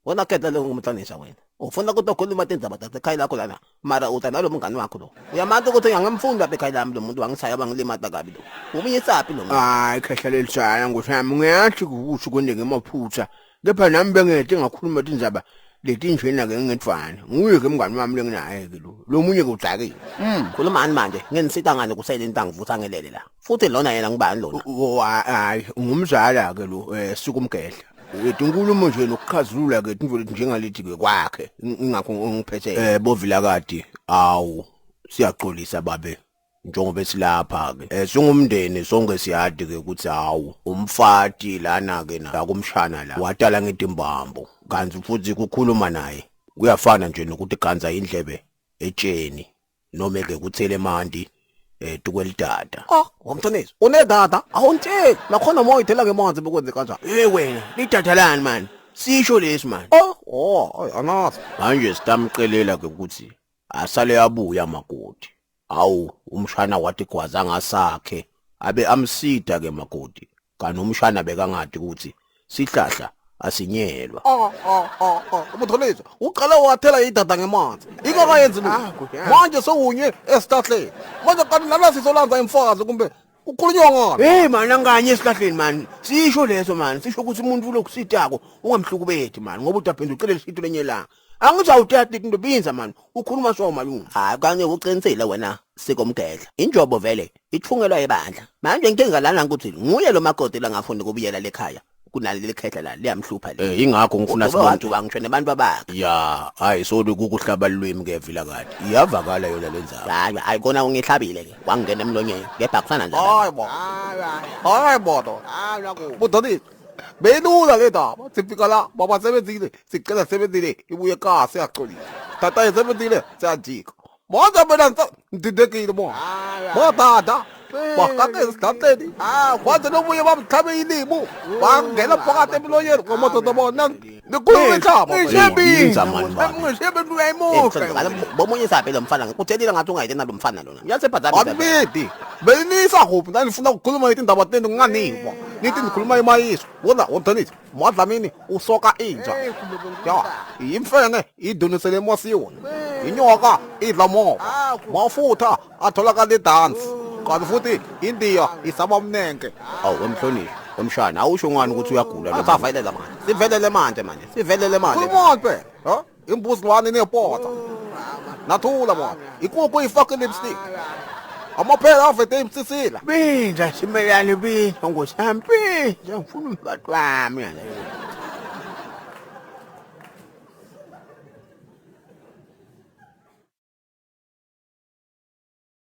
Wena khetha lo ngumhlanisa wena. Ufuna kutokhuluma tindzaba tasekhaya lakho lana. Mara uta nalo mngani wakho lo. Uyamati ukuthi angimfundi lapha ekhaya lami lo muntu wangishaya wangilimata kabi lo. Ubuyisaphi lo muntu? Hayi khehla lelitsana ngosami ngiyathi ukuthi kwendeke emaphutha kepha nami bengete ngakhuluma tindzaba letinjena ke ngedvwana nguye ke mngani wami lenginaye ke lo lo munye ke udzakile. Khulumani manje ngenisita ngani kusele intangivutha ngelele la. Futhi lona yena ngubani lona? Oh, hayi ngumzala ke lo sikumgedla. Tinkulumo nje nokuchazulula ke tintfo letinjengalethi ke kwakhe ingakho ngiphethe bovilakati awu siyaxolisa babe njengoba silapha ke singumndeni sonke siyadi ke ukuthi hawu umfati lana ke na kumshana la watala ngetimbambo kanti futhi kukhuluma naye kuyafana nje nokuthi ganza indlebe etsheni noma ke kuthele emanti tukwelidada. Oh, wamthanisi. Unedada, awuntsheli. Nakhona moya ithela ngemanzi bekwenze kanjani? Hey wena, lidada lani man? Sisho lesi man. Oh, oh, ay anazi. Manje sitamcelela ke ukuthi asale yabuya makoti. Awu, umshana wathi gwaza ngasakhe. Abe amsida ke makoti. Kanti umshana bekangadi ukuthi sihlahla asinyelwa. Ah ah ah ah Mtholisa uqale wathela idada ngemanzi ingakayenzi lutho manje sewunye esihlahleni manje kanti nala sizolanza imfazi kumbe kukhulunywa ngani. Hey man anganye esihlahleni man sisho leso man sisho ukuthi umuntu lokusitako ungamhlukubeti man ngoba udaphenza ucele lesito lenye langa angizawuthatha into binza man ukhuluma so malume. Hayi kanye uqinisile wena sikomgedla injobo vele ithungelwa ebandla manje inkinga lana ukuthi nguye lo makoti langafuni kubuyela lekhaya kunaleli khehla la liyamhlupha le. Ingakho ngifuna sibone wajuka ngisho nebantu abakhe. Ya hayi soli kukuhlaba lwimi ke vilakade iyavakala yona lenzaba. Hayi hayi kona ungihlabile ke wangena emlonyeni kepha kufana nje. Hayi bo. Hayi bo do. Budani belula le ndaba sifika la baba sebenzile sicela sebenzile ibuye ka siyaxolisa tata sebenzile siyajika manje mina ngididekile bo bo tata bakake esihlahleni waze nobuye bamhlabe ilimu bangena phakathi emlonyeni ngomadoda bona nikhuluma inhlaba Binza man baba. Ngisebe uyayimosha. Bomunye saphi lo mfana ngikutshelile ngathi ungayite nalo mfana lona uyasebhazamisa. Abidi benisa kuphi ndanifuna ukukhuluma indaba tenu nginganiva nithi nikhuluma imayiso wona wontanisi madlamini usoka inja ya imfene idunisele emosiyoni inyoka idla mova mafutha atholakala edansi kanti futhi indiya isaba mnenke. Awu wemhlonishwa wemshana awusho ngani ukuthi uyagula lo muntu? Asavelele manje sivelele manje manje sivelele manje. Khulumani phela ha imbuzilwane nepota nathula mona ikukhu ifake lipstick amaphela avete imsisila. Binza simelane binza ngosami binza ngifuna umfati wami.